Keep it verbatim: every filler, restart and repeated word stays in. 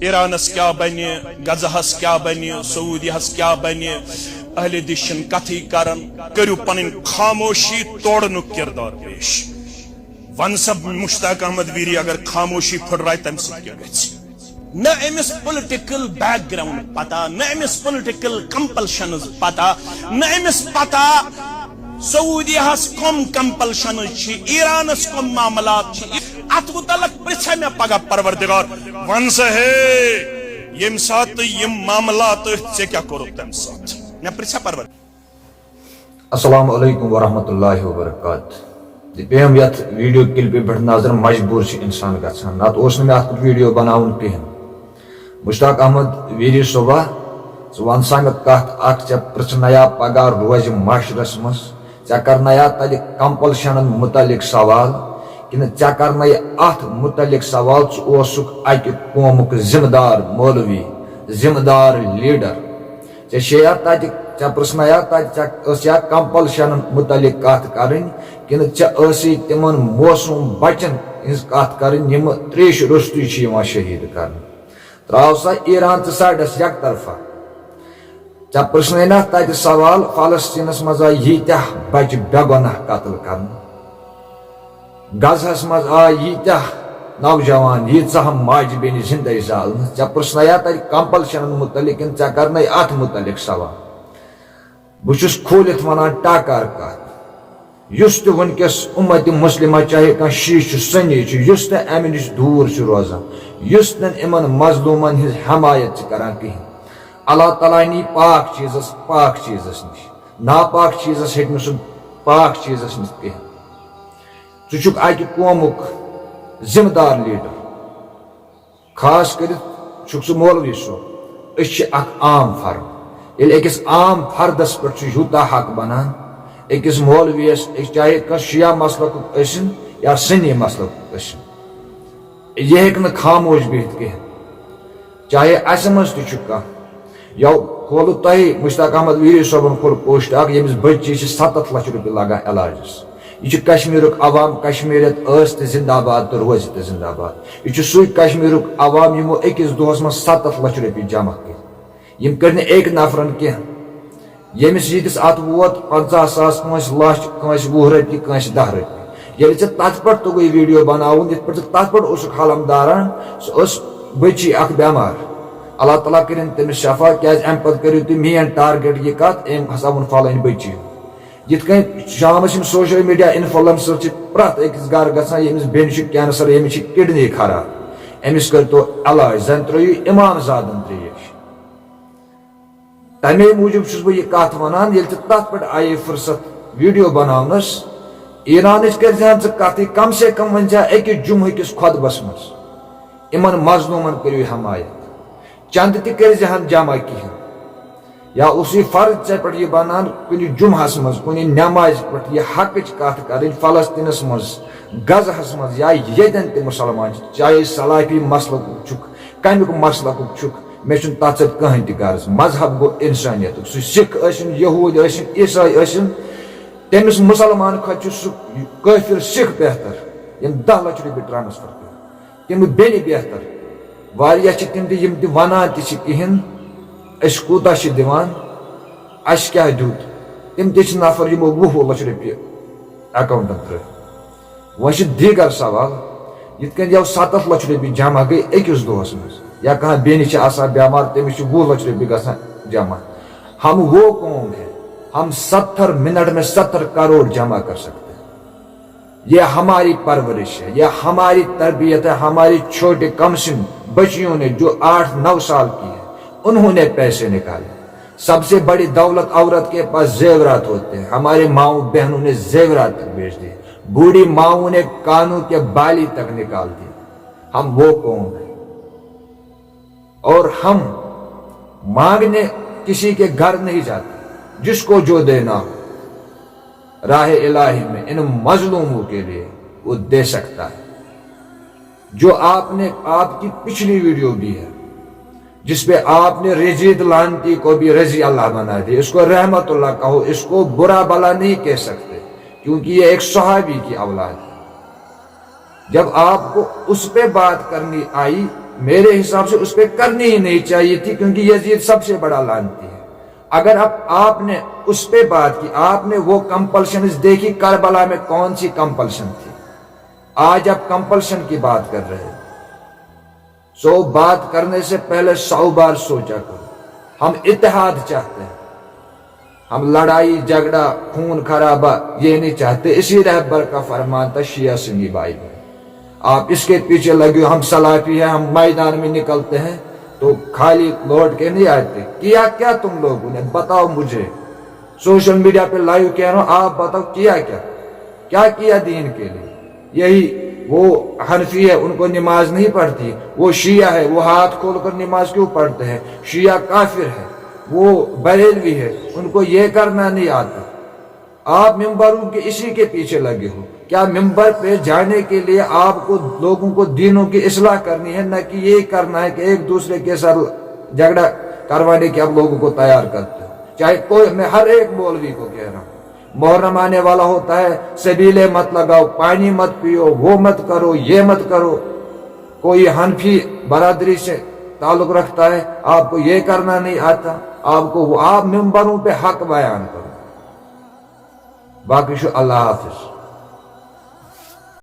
ایرانس کیٛاہ بنہِ، غزہس کیٛاہ بنہِ، سعودیہس کیٛاہ بنہِ، اہل حدیث چھِنہٕ کتھٕے کران۔ کٔرِو پنٕنۍ خاموشی توڑنُک کردار پیش۔ وَن سا مشتاق احمد ویری اگر خاموشی پھٕٹرایہِ، تَمہِ سۭتۍ کیٛاہ گژھِ؟ نہ أمِس پُلٹِکل بیک گراؤنڈ پتہ، نہ أمِس پُلٹِکل کمپلشنز پتہ، نہ أمِس پتہ سعودیہس کم کمپلشنز چھِ، ایرانس کم معاملات چھِ۔ اتھ متعلق پرژھا مےٚ پگاہ پروردگار، وَن سا ہے، ییٚمہِ ساتہٕ یِم معاملات ٲسۍ، ژےٚ کیٛاہ کوٚرُتھ تَمہِ ساتہٕ؟ مےٚ پرژھا پروردگار۔ السلام علیکم ورحمۃ اللہ وبرکاتہ۔ تہٕ پیٚیَم یَتھ ویڈیو کلپہِ پٮ۪ٹھ نظر، مجبوٗر چھُ اِنسان گژھان، نتہٕ اوس نہٕ مےٚ اَتھ کُن ویڈیو بناوُن کِہیٖنۍ۔ مشتاق احمد ویری صٲبا، ژٕ وَن سا مےٚ کَتھ اَکھ، ژےٚ پرٛژھنَیا پگاہ روزِ معاشرس منٛز، ژےٚ کرنَیا تَتہِ کمپلشنن مُتعلق سوال، کِنہٕ ژےٚ کرنَے اَتھ مُتعلق سوال، ژٕ اوسُکھ اَکہِ قومُک ذمہٕ دار مولوی، ذمہٕ دار لیڈر؟ ژےٚ چھےٚ یا تَتہِ، ژےٚ پرٛژھنَیا تَتہِ، ژےٚ ٲس یا کمپلشنن مُتعلق کَتھ کَرٕنۍ، کِنہٕ ژےٚ ٲسٕے تِمن معصوم بچن ہٕنٛز کَتھ کَرٕنۍ، یِم تریشہِ روٚستُے چھِ یِوان شہیٖد کرنہٕ؟ ترٛاو سا ایران تہٕ سایڈس یک طرفہ۔ ژےٚ پرٛژھنَے نا تَتہِ سوال، فلسطینس منٛز آیہِ ییٖتیٛاہ بچہِ بے گۄناہ قتل کرنہٕ، غزہس منٛز آے ییٖتیٛاہ نوجوان، ییٖژاہ ماجہِ بیٚنہِ زِندَے زالنہٕ۔ ژےٚ پرٛژھنَیا تَتہِ کمپلشنن مُتعلق کِنہٕ ژےٚ کرنَے اَتھ مُتعلق سوال؟ بہٕ چھُس کھوٗلِتھ وَنان ٹاکار کَتھ۔ یُس تہِ وٕنکیٚس اُمت مسلمہ، چاہے کانٛہہ شیعہ چھُ، سُنی چھُ، یُس تہِ اَمہِ نِش دوٗر چھُ روزان، یُس نہٕ یِمن مظلوٗمن ہٕنٛز حمایت چھِ کران کِہیٖنۍ، اللہ تعالیٰ نی پاک چیٖزس پاک چیٖزس نِش، ناپاک چیٖزس ہیٚکہِ نہٕ سُہ پاک چیٖزس نِتھ کِہیٖنۍ۔ ژٕ چھُکھ اَکہِ قومُک ذمہٕ دار لیڈر۔ خاص کٔرِتھ چھُکھ ژٕ مولوی صٲب۔ أسۍ چھِ اکھ عام فرد۔ ییٚلہِ أکِس عام فردس پٮ۪ٹھ چھُ یوٗتاہ حق بنان، أکِس مولویس، أسۍ چاہے کانٛہہ شیعہ مسلکُک ٲسِن یا سنی مسلکُک ٲسِن، یہِ ہیٚکہِ نہٕ خاموش بِہِتھ کینٛہہ۔ چاہے اسہِ منٛز تہِ چھُ کانٛہہ، یو کھولُو تۄہہِ مشتاق احمد ویری صٲبن کھول پوسٹ اکھ، ییٚمِس بچی چھِ ستتھ لچھ رۄپیہِ لگان علاجس۔ یہِ چھُ کشمیرُک عوام، کشمیریت ٲس تہِ زندہ باد تہٕ روزِ تہِ زندہ باد۔ یہِ چھُ سُے کشمیرُک عوام، یِمو أکِس دۄہس منٛز ستتھ لچھ رۄپیہِ جمع کٔرۍ۔ یِم کٔرۍ نہٕ أکۍ نفرن کینٛہہ۔ ییٚمِس ییٖتِس اتھ ووت پنژاہ ساس، کٲنٛسہِ لچھ، کٲنٛسہِ وُہ رۄپیہِ، کٲنٛسہِ دَہ رۄپیہِ۔ ییٚلہِ ژےٚ تتھ پٮ۪ٹھ توٚگُے ویڈیو بناوُن، یِتھ پٲٹھۍ ژٕ تتھ پٮ۪ٹھ اوسُکھ حلم داران، سُہ ٲس بچی اکھ بٮ۪مار۔ اللہ تعالیٰ کٔرِن تٔمِس شفا، کیازِ امہِ پتہٕ کٔرِو تُہۍ میٲنۍ ٹارگیٹ یہِ کتھ، أمۍ ہسا ووٚن فلٲنۍ بچی۔ یِتھ کٔنۍ شامس یِم سوشل میڈیا انفلوئنسر چھِ پرٛٮ۪تھ أکِس گرٕ گژھان، ییٚمِس بیٚنہِ چھُ کینسر، ییٚمِس چھِ کڈنی خراب، أمِس کٔرۍتو علاج، زن ترٲیِو امام زادن تریش۔ تمے موٗجوٗب چھُس بہٕ یہِ کتھ ونان، ییٚلہِ ژٕ تتھ پٮ۪ٹھ آیے فرصت ویڈیو بناونس، ایرانٕچ کٔرۍ زِہن ژٕ کتھٕے، کم سے کم ؤنۍ زِہا أکِس جمعہ کِس خطبس منٛز، یِمن مظلومن کٔرِو حمایت، چندٕ تہِ کٔرۍ زِہن جمع کِہیٖنۍ۔ یا اوسُے فرض ژےٚ پٮ۪ٹھ یہِ بنان کُنہِ جمعہس منٛز، کُنہِ نمازِ پٮ۪ٹھ یہِ حقٕچ کتھ کرٕنۍ، فلسطینس منٛز، غزہس منٛز، یا ییٚتٮ۪ن تہِ مسلمان چھِ، چاہے سلافی مسلکُک چھُکھ، کمیُک مسلکُک چھُکھ، مےٚ چھُنہٕ تتھ سۭتۍ کٕہٕنۍ تہِ غرض۔ مذہب گوٚو انسانیتُک، سُہ سکھ ٲسِن، یہوٗدۍ ٲسِن، عیسائی ٲسِن، تٔمِس مسلمان کھۄتہٕ چھُ سُہ کٲفِر سکھ بہتر، ییٚمۍ دَہ لچھ رۄپیہِ ٹرانسفر کٔرۍ۔ تِم بیٚنہِ بہتر۔ واریاہ چھِ تِم تہِ، یِم تہِ وَنان تہِ چھِ کِہیٖنۍ، أسۍ کوٗتاہ چھِ دِوان، اَسہِ کیٛاہ دیُت؟ تِم تہِ چھِ نفر، یِمو وُہ وُہ لَچھ رۄپیہِ اٮ۪کاوُنٛٹَن ترٛٲوۍ۔ وۄنۍ چھِ دیٖگر سوال، یِتھ کٔنۍ یَو سَتَتھ لَچھ رۄپیہِ جمع گٔے أکِس دۄہَس منٛز، یا کانٛہہ بیٚنہِ چھِ آسان بٮ۪مار، تٔمِس چھِ وُہ لَچھ رۄپیہِ گژھان جمع۔ ہم وہ قوم ہے، ہم ستر منٹ میں ستر کروڑ جمع کر سکتے ہیں۔ یہ ہماری پرورش ہے، یہ ہماری تربیت ہے، ہماری چھوٹی کم سن بچیوں نے جو آٹھ نو سال کی ہے، انہوں نے پیسے نکالے۔ سب سے بڑی دولت عورت کے پاس زیورات ہوتے ہیں، ہمارے ماؤں بہنوں نے زیورات تک بیچ دیے، بوڑھی ماؤں نے کانوں کے بالی تک نکال دیے۔ ہم وہ قوم ہیں۔ اور ہم مانگنے کسی کے گھر نہیں جاتے، جس کو جو دینا ہو، راہ الٰہی میں ان مظلوموں کے لیے وہ دے سکتا ہے۔ جو آپ نے، آپ کی پچھلی ویڈیو بھی ہے، جس پہ آپ نے یزید لعنتی کو بھی رضی اللہ بنا دیا، اس کو رحمت اللہ کہو، اس کو برا بھلا نہیں کہہ سکتے، کیونکہ یہ ایک صحابی کی اولاد ہے۔ جب آپ کو اس پہ بات کرنی آئی، میرے حساب سے اس پہ کرنی ہی نہیں چاہیے تھی، کیونکہ یزید سب سے بڑا لعنتی ہے۔ اگر اب آپ نے اس پہ بات کی، آپ نے وہ کمپلشنز دیکھی، کربلا میں کون سی کمپلشن تھی؟ آج آپ کمپلشن کی بات کر رہے ہیں۔ سو بات کرنے سے پہلے سو بار سوچا کرو۔ ہم اتحاد چاہتے ہیں، ہم لڑائی جھگڑا، خون خرابہ یہ نہیں چاہتے۔ اسی رہبر کا فرمان تھا، شیعہ سنی بھائی بہن، آپ اس کے پیچھے لگے ہو، ہم سلافی ہیں، ہم میدان میں نکلتے ہیں تو خالی لوٹ کے نہیں آتے۔ کیا کیا تم لوگوں نے، بتاؤ مجھے۔ سوشل میڈیا پہ لائیو کہہ رہا ہوں، آپ بتاؤ کیا کیا، کیا کیا دین کے لیے؟ یہی وہ حنفی ہے، ان کو نماز نہیں پڑھتی، وہ شیعہ ہے، وہ ہاتھ کھول کر نماز کیوں پڑھتے ہیں؟ شیعہ کافر ہے، وہ بریلوی ہے، ان کو یہ کرنا نہیں آتا۔ آپ ممبروں کے اسی کے پیچھے لگے ہو۔ کیا ممبر پہ جانے کے لیے آپ کو لوگوں کو دینوں کی اصلاح کرنی ہے، نہ کہ یہ کرنا ہے کہ ایک دوسرے کے ساتھ جھگڑا کروانے کے آپ لوگوں کو تیار کرتے ہو؟ چاہے کوئی، میں ہر ایک مولوی کو کہہ رہا ہوں، محرم آنے والا ہوتا ہے، سبیلے مت لگاؤ، پانی مت پیو، وہ مت کرو، یہ مت کرو۔ کوئی حنفی برادری سے تعلق رکھتا ہے، آپ کو یہ کرنا نہیں آتا، آپ کو وہ، آپ ممبروں پہ حق بیان کرو۔ باقی شو، اللہ حافظ۔